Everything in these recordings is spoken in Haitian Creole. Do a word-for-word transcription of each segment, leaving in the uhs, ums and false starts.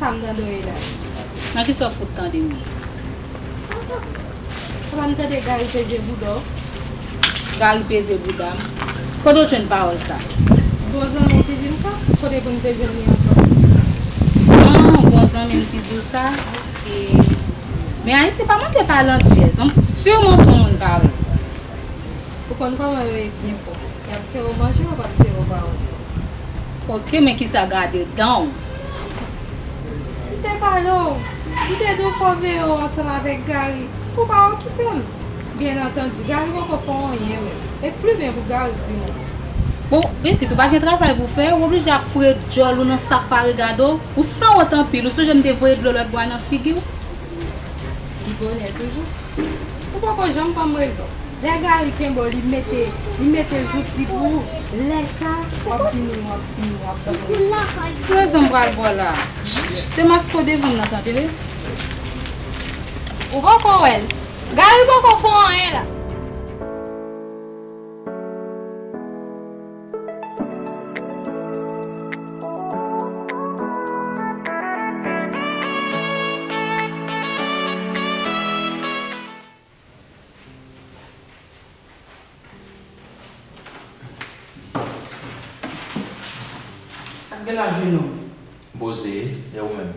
M tande w ye la. Nan kisa w fout tande m ye? Apa m tande Gary peze bouda w? Gary peze bouda m? Kote w jwenn pawòl sa? Bon zanmi w ki di m sa? Kote pou n te jwenn li ankò? Ah, bon zanmi m ki di w sa? Ok. Men Ayisyen pa manke pale an dyèz, non? Siman se yon moun parèy. Ou konn kòman yo ye byen fò. Y ap sere w manje, yo p ap sere w pawòl. Ok, men kisa gade dan w? M te pale w. M te di w fò w veye w ansanm avèk Gary. Pou w pa okipe m. Byen antandi, Gary poko fè w anyen menm. E plimen pou Gary plimen. Bon, pitit, ou pa gen travay pou w fè, ou oblije ap foure djòl ou nan sa k pa regade w. Ou sanwont anpil, ou sonje m te voye dlo lòt bwa nan figi w? Li bonè toujou. Ou poko janm ban m rezon. Lè Gary kenbe w, li mete, li mete zouti pou ou. Lè sa, w ap vini, w ap vini, w ap vini. Ki rezon m pral ba w la? Demaske w devan m nan, tande, wi. Ou poko wè l. Gary poko fè w anyen la. Sa k gen la, Juno? M poze, e ou menm?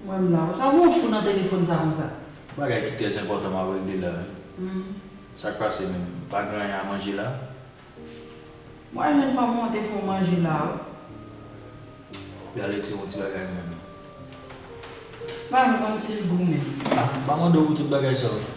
Mwen m la. Sa w gon fou nan telefòn sa konsa? Bagay ki trè enpòtan m ap regle la, wi. Hmm. Sa k pase menm? Pa gen anyen a manje la? Mwen jwenn fanm monte fè w manje la, wi. Ou ale tire yon ti bagay menm. Ba m konn si l gou menm. Ah, m pa mande w pou tout bagay sa yo.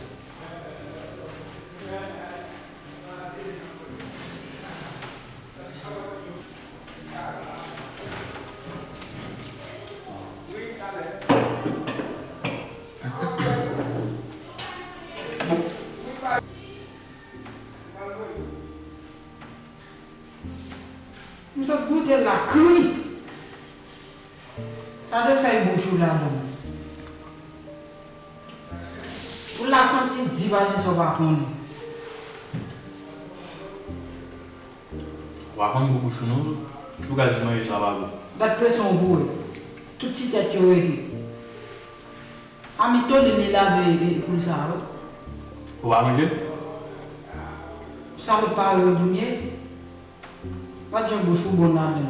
M sot goute l la kri. Sa de fèy bouch ou ladan l? Ou la santi di pase sa w pa konnen. Ou pa konn gou bouch ou non. Ou ka di manje sa pa gou. Gad presyon w boure. Tout ti tèt yo rete. Amistolin li lave e, e, poul sa yo. Ou pa manje? Salop pa yo doumye. Pa t jan bouch ou bon ladan l.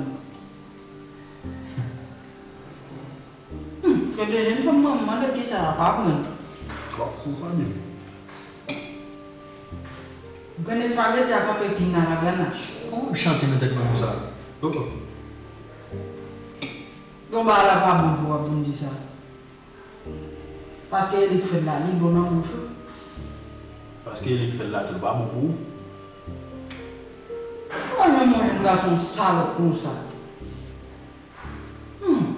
Hmm, gen de jèn fanm manman de ki sa ap aprann. Bon, se sa menm. Ou konnen sa vle di a kanpe king nan la ganach. Kòman w ap chante nan tèt mwen konsa? Oh, oh. Bon, bagay la pa bon pou w ap vin di sa. Paske e li k fè l la, li bon nan bouch ou. Paske e li k fè l la tou, li pa bon pou ou. Mwen menm, mwen jwenn gason salòp konsa. Hmm.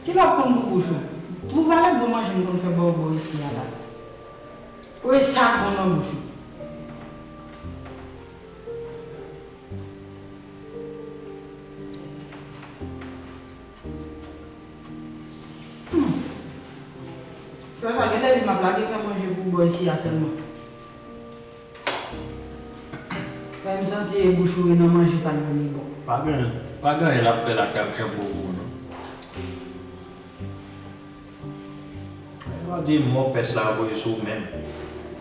Kilè w ap konn gou bouch ou? Pou valè gwo manje m konn fè ba w bò isi a la. Pou e sa k bon nan bouch ou. Hmm. Frè sa, genlè li m ap lage fè manje pou bò isi a sèlman. Fè m santi e bouch ou e nan manje pa l yo li bon. Pa gen, pa gen anyen l ap fè la k ap janm bon pou ou non. Ou pa di mò pès la voye sou ou menm.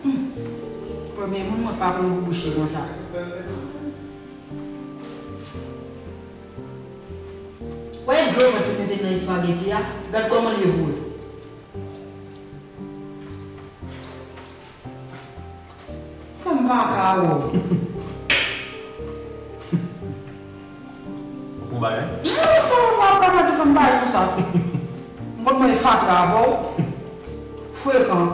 Hmm. Premye moun mwen pa konn bouboche konsa. Wè dlo mwen te mete nan espageti a, gad kòman l ye boule. Kòm m pa ka wè w. Ou pou bagay? Non, non, non, pa, pa mete fè m bagay konsa. M konn mwen fatra avè w. Frekan.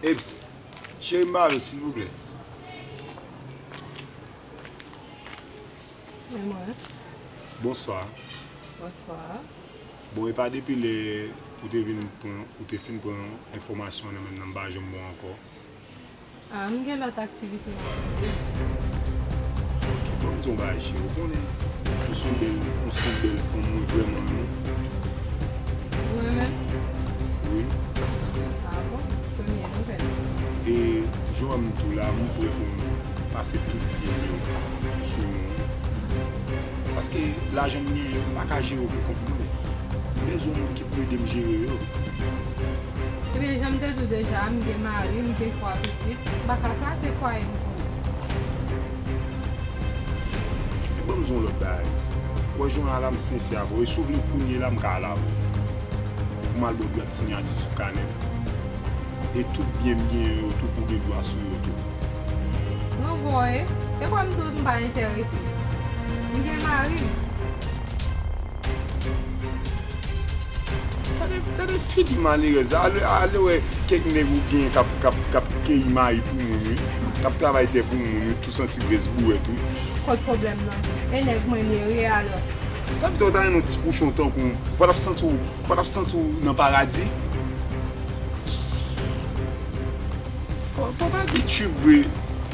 Eps, cheri m ba yo, silvouplè. Mwen. Bonswa. Bonswa. Bon, e pa depi lè ou te vin pran, ou te fin pran enfòmasyon nan men m nan, m pa janm wè w ankò. Ah, m gen lòt aktivite m ap fè. Ok, ban m di w yon bagay, cheri. Ou konnen, ou se yon bèl, ou se yon bèl fanm, mwen vrèman renmen w. Ou renmen m? Wi. Ah bon? Premye nouvèl. E, jan w wè m tou la, m prè pou m pase tout byen m yo sou non w. Paske lajan m genyen, m pa ka jere yo pou kont mwen. M bezwen yon moun ki pou ede m jere yo. Ebyen, jan m te di w deja, m gen mari, m gen twa pitit, m pa ka kraze fwaye m pou ou. Ban m di w yon lòt bagay. Ou wè jounen an la, m sensè avè w. E si w vle kounye la, m ka al avè w. Pou m al ba w dwèt siyati sou kanè. E tout byen m genyen yo tou, ou gen dwa sou yo tou. Mwen voye. E kwa m di w m pa enterese. M gen mari m. Gade, gade figi malerèz la. Ale, ale wè kèk nèg ou gen k ap, k ap, k ap keyi mayi pou moun, wi. K ap travay tè pou moun, wi. Tou santi grès bouwèt, wi. Kot pwoblèm nan? E nèg mwen m ye, wi, alò. Sa vle di w ta renmen yon ti pouchon tankou m. Ou pa t ap santi w, ou pa t ap santi w nan paradi? Fò, fò ta di tchip vre,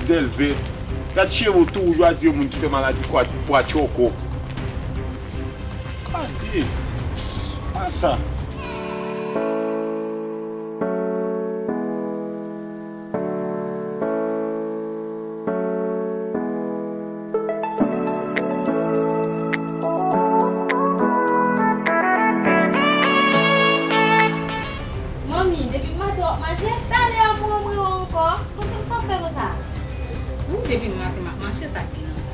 zèl vèt. Gad cheve w tou wouj, w a di yon moun ki fè maladi kwa-, kwatchòkò. Gade. Pa sa. Manmi, depi maten w ap mache, talè a pou lonbri w ankò. Bon, sa w fè konsa? Wi, depi maten m ap mache, sa k gen nan sa?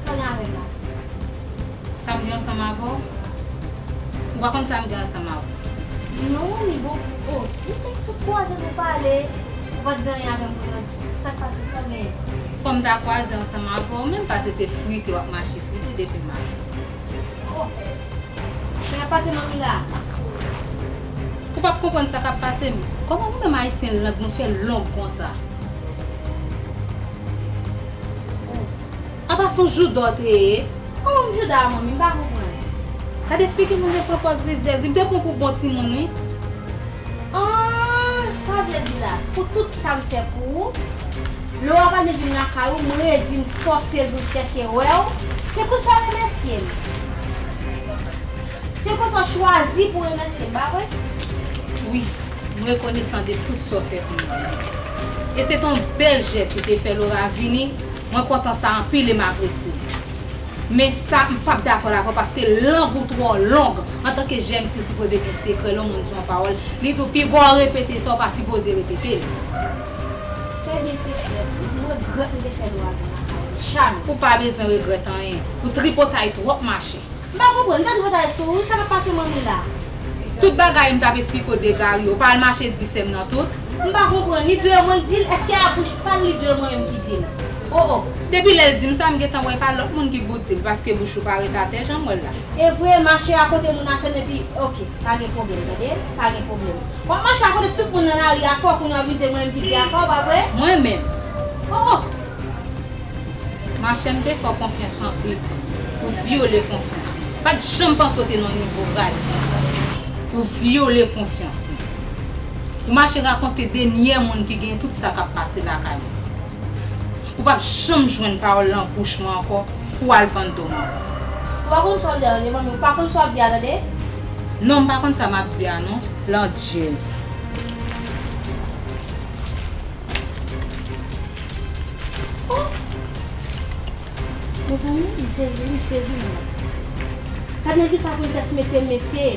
Sa w gen avè m la? Sa m gen ansanm avè w? Ou pa konn sa m gen ansanm avè w? Non, manmi, bon, oh, nou te tout kwaze pou pale. Ou pa t gen anyen avè m pou jodi. Sa k pase? Sa w genyen? Fò m ta kwaze ansanm avè w menm, paske se frite w ap mache frite depi maten. Oh, sa k ap pase manmi la? Ou p ap konprann sa k ap pase m. Kòman nou menm Ayisyen lang nou fè long konsa? Oh. Apa se yon jouda w te ye? Kòman m jouda a, manmi? M pa konprann. Gade figi moun nan pran pòz rizyèz li. M te pran w pou bon timoun, wi. Ah, sa vle di la, pou tout sa m fè pou ou, lè w ap ale vin lakay ou, m redi, m fòse l pou l chèche wè w. Se konsa w remèsye m. Se konsa w chwazi pou w remèsye m, pa vre? Wi, m rekonesan de tout sa w fè pou mwen. E se te yon bèl jès ou te fè lè w vini. Mwen kontan sa anpil e m apresye l. Men sa, m p ap dakò l avè w paske lang ou twò long. Antanke jèn fi, ou sipoze gen sekrè. Lè yon moun di yon pawòl, li tou pi bon w repete sa, ou pa sipoze repete l. Fè byen sekrè, m regrèt m te fè lwa vin lakay ou. Jamè. Ou pa bezwen regrèt anyen. Ou tripotay twòp mache. M pa konprann, m pa tripotay sou ou, sa k ap pase manmi la? Tout bagay m t ap esplike w de Gary, ou pa al mache di sè m nan tout? M pa konprann, li di w e mwen k di l, èske a bouch pa l li di w e mwen menm ki di l? Oh, oh. Depi lè l di m sa, m gentan wè pa lòt moun ki pou di l, paske bouch ou pa ret atè jan m wè l la. E vre, mache akote moun afè l, epi, oke, pa gen pwoblèm, tande, pa gen pwoblèm. W ap mache akote tout moun nan lari a, fò kounye a w vin di e mwen menm ki di afè w, pa vre? Mwen menm? Oh, oh. Machè, m te fè w konfyans anpil. Ou vyole konfyans mwen. Pa t janm panse w te nan nivo raz konsa. Ou vyole konfyans mwen. Ou mache rakonte dènyè moun ki gen tout sa k ap pase lakay mwen. Ou p ap janm jwenn pawòl nan bouch mwen ankò pou w al vann do m ankò. Ou pa konn sa w ap di a, tande, manmi. Ou pa konn sa w ap di a, tande. Non, m pa konn sa m ap di a, non. Landjèz. Oh! Mezanmi, m sezi, m sezi, mwen. Gad nan kisa princess mete m, mesye.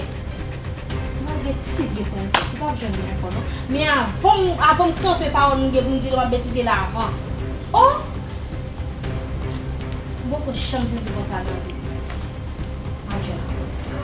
M ap betize princess, ou p ap jwenn mwen ankò, non. Men avan m, avan m kanpe pawòl m gen pou m di l, m ap betize l avan. Oh! M poko janm sezi konsa nan vi m. M ap jwenn ankò princess.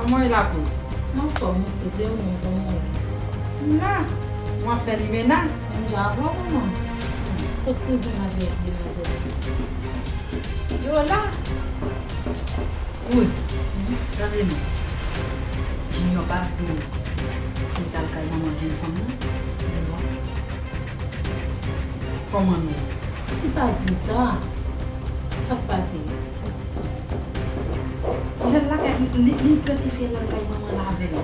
Kòman w ye la, kouz? M anfòm, wi, kouz, e ou menm, kòman w ye? M la. Mwen ap fè limena. Menm jan avè w, kòman? Kot kouzin m avèk demwazèl? Yo la. Kouz, tande non. Junior pa t di w si l t al kay manman jèn fanm nan? Kòman non? Li pa di m sa. Sa k pase? Lè l lakay, li, li planifye l al kay manman l avè l.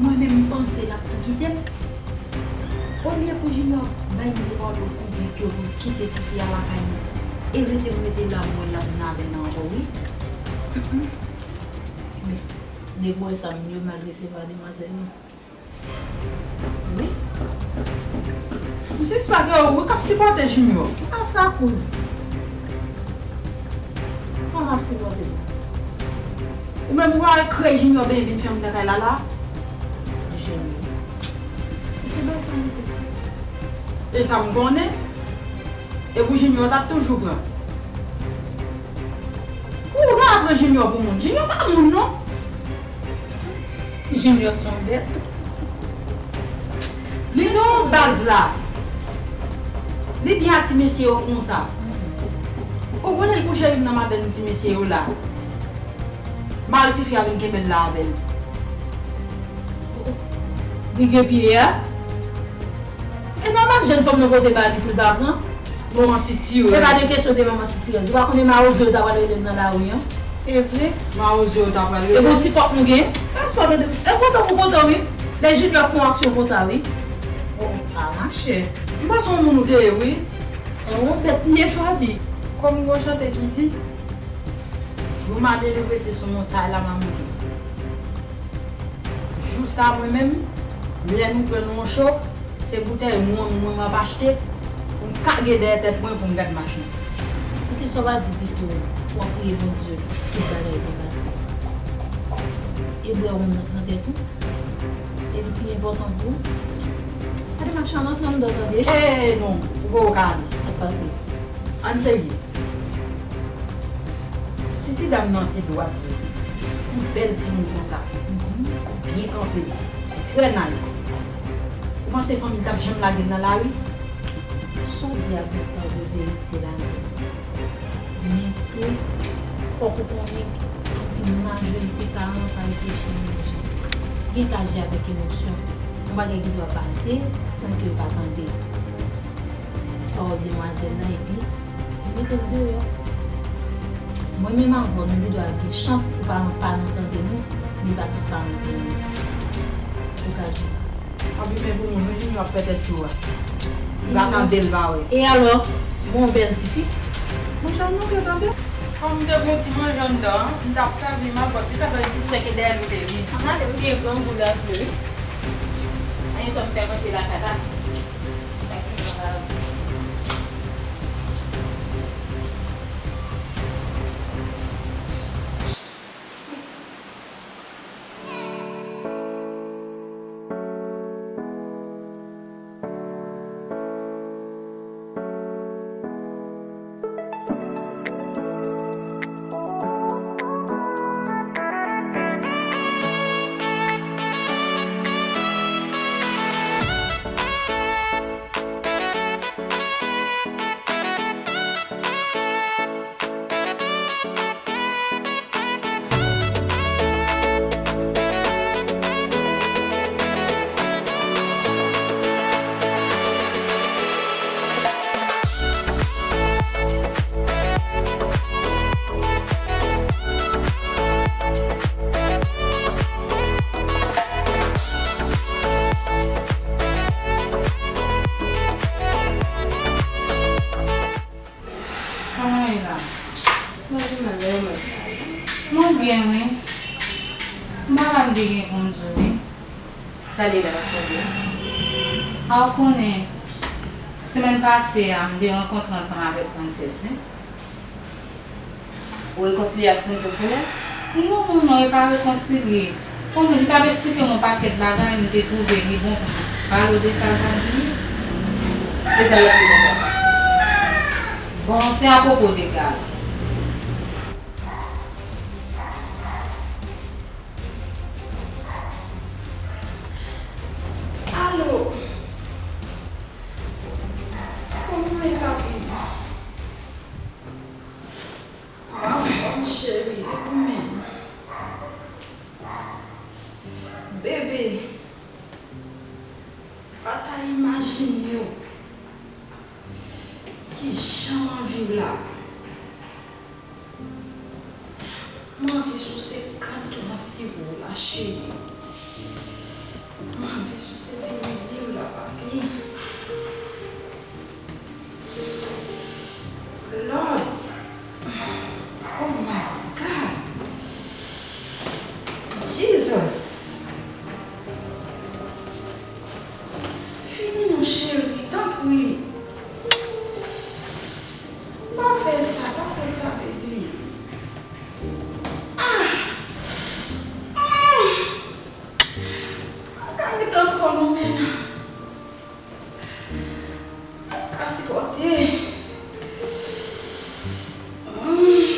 Mwen menm, m panse l ap tou kite l. Olye pou Junior bay moun de pawòl pou l konvenk yo pou l kite tifi a lakay li e rete m rete la, m wè l ap vin avè l ankò, wi. Men, depi w wè sa, moun yo mal resevwa demwazèl nan. Wi. M sispèk e ou wi k ap sipòte Junior. Ki pa sa, kouz? Kòman m ap sipòte l? Ou menm ou pa wè krèy Junior benyen vin fè moun nan kay la la? Junior. Se bagay sa m te fè. E sa m konnen. E pou Junior t ap toujou pran. Ou ka pran Junior pou moun. Junior pa moun non. Junior se yon bèt. Li nan yon baz la. Li di a ti mesye yo konsa. Ou konnen l kouche youn nan madanm ti mesye yo la. Mari tifi a vin kenbe l la avè l. Li gen pye a? E nòmal jèn fanm nan pote ba li pou l pa pran. Manman sitirèz. E pa de kesyon de manman sitirèz. Ou pa konnen mawozo yo ta pral rele m nan lari an? E vre? Mawozo yo ta pral rele. E bon ti pòt nou gen? Paspò nou de. E kontan pou kontan wi. Lè Junior fè yon aksyon konsa wi. Oh, pa mache. M panse yon moun ou te ye wi. E yon bèt m ye Faby. Kòm yon chante ki di, jou m a delivre se sou yon tay la m a moute. Jou sa mwen menm, lè nou pran nou yon cho, se boutèy wonn mwen m ap achte, pou m kage dèyè tèt mwen pou m gad machin. Poukisa w pa di pito w ap priye Bondye pou tout bagay byen pase? E bwè wonn nan pran tèt ou? E li pi enpòtan pou ou? Gade machin an antre anndan tande. Eh non, ou poko ka ale. Sa k pase? Ann serye. Si ti dam nan te dwat vre, yon bèl timoun konsa, byen kanpe, trè nice, ou panse fanmi l t ap janm lage l nan lari? Sa w di a gen pa de verite ladan l. Men tou, fòk ou konnen, kòmsi majorite paran pa reflechi menm jan. Gen k aji avèk emosyon. Yon bagay ki dwa pase san ke yo pa tande pawòl demwazèl la epi li mete l deyò. Mwen menm avè w, nou te dwe gen chans pou paran pa nou tande nou, men pa tout paran tande nou. Ou ka di sa. Anpi men pou moun, wi, Junior ap fè tèt cho a. Li pa tande l pa wè. E alò, bon bèl tifi. Monchè, nou te tande. Kòm m te gon ti manje anndan an, m t ap fè vi m ap bò ti kanpe, m sispèk e dèyè l ou te vini. Gade m gen grangou la vre wi. Anyen tan m fè manje lakay la. Kòman w ye la? Mwen byen, wi. M pa konn ki gen pou m di w, wi. Sa li la, m ap tande. A, ou konnen, semèn pase a, m te rankontre ansanm avèk Princess, wi. Ou rekonsilye ak Princess kounye a? Non, non, non, e pa rekonsilye. Kòm li t ap esplike m yon pakèt bagay, m te twouve li bon pou m pale w de sa l t ap di m. E sa l ap di konsa? Bon, se apwopo de Gary. Yo, kijan m anvi w la? M anvi souse kann ki nan siwo w la, cheri. M anvi souse vini li w la, papi. Lord. Oh my God. Jesus. Fini non, cheri, tanpri. Pa fè sa, pa fè sa, baby. Ah! Ah! Pa ka ret ankò non, men. Pa ka sipòte. Mm.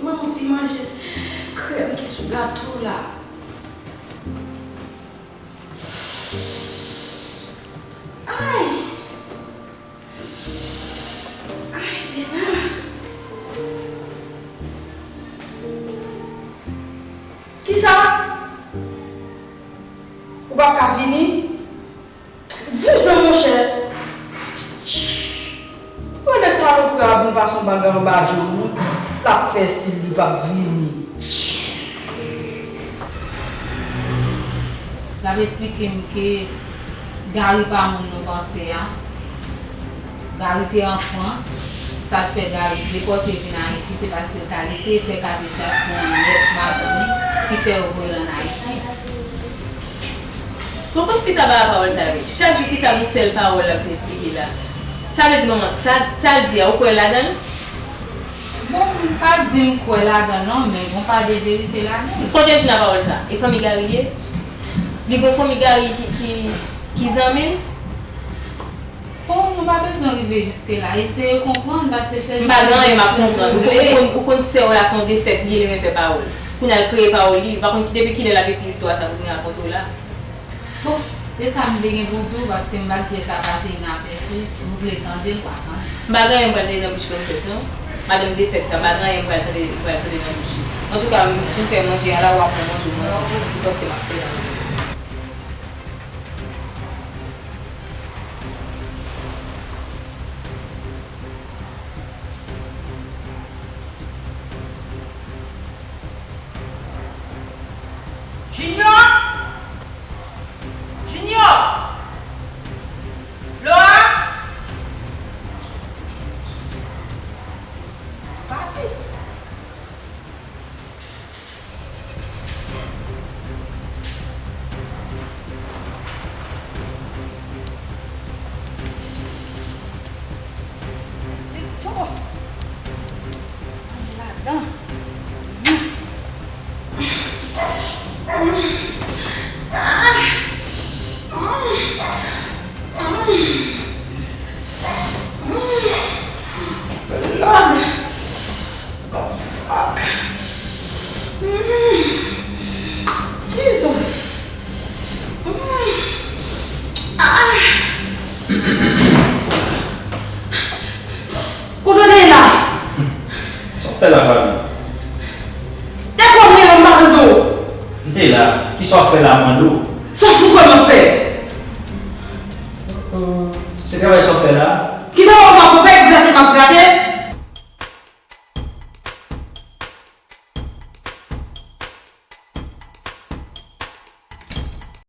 Mwen anvi manje krèm ki sou gato la. Ay! Ay, Bena! Kisa? Ou p ap ka vini? Vouzan, monchè! Ou wè lè salopri a vin pase yon bagay anba janm ou, l ap fè estil li p ap vini. L ap esplike m ke Gary pa moun nou panse a. Gary te an Frans, sa k fè Gary depòte vin Ayiti, se paske l t al eseye fè katechèz sou yon nyès madanm li ki fè yo voye l ann Ayiti. Bon, kot fi sa ba pawòl sa yo? Chak jou ki sa yon sèl pawòl l ap esplike la. Sa vle di, manman, sa, sa l di a, ou kwè ladan l? Bon, m pa di m kwè ladan l non, men gon pa de verite ladan l. Kote w jwenn pawòl sa? E fanmi Gary l ye? Li gon fanmi Gary ki, ki, ki zanmi l? Bon, nou pa bezwen rive jiske la. Eseye konprann, paske se... M pa gen anyen m ap konprann. Ou konn, ou konn, ou konn sè w la se yon defèt li ye, li renmen fè pawòl. Kounye a l kreye pawòl li, ou pa konn ki, depi kilè l ap ekri istwa sa pou vin rakonte w la. Bon, se sa m te gen pou di w, paske m pa t vle sa pase inapèsi. Si w vle tande l, w a tande. M pa gen anyen m pral tande nan bouch prensès non. Madanm defèt sa, m pa gen anyen m pral tande, m pral tande nan bouch li. Antouka, m fin fè manje a la, w a pran manje w manje. Ti pòt ke m ap fè la. Junior! Junior! Laura! Pati. Pito. Ann ladan. Lòd! Oh, fuck! Mm. Jesus! Mm. Ah! Kote w te ye la? Sa w fè la, Fabi? Te konn rele m pa tande w. M te la. Kisa w fè la, m mande w? Sa w fout wè m ap fè? Se travay sa w fè la? Kite w ap grate, m ap grate.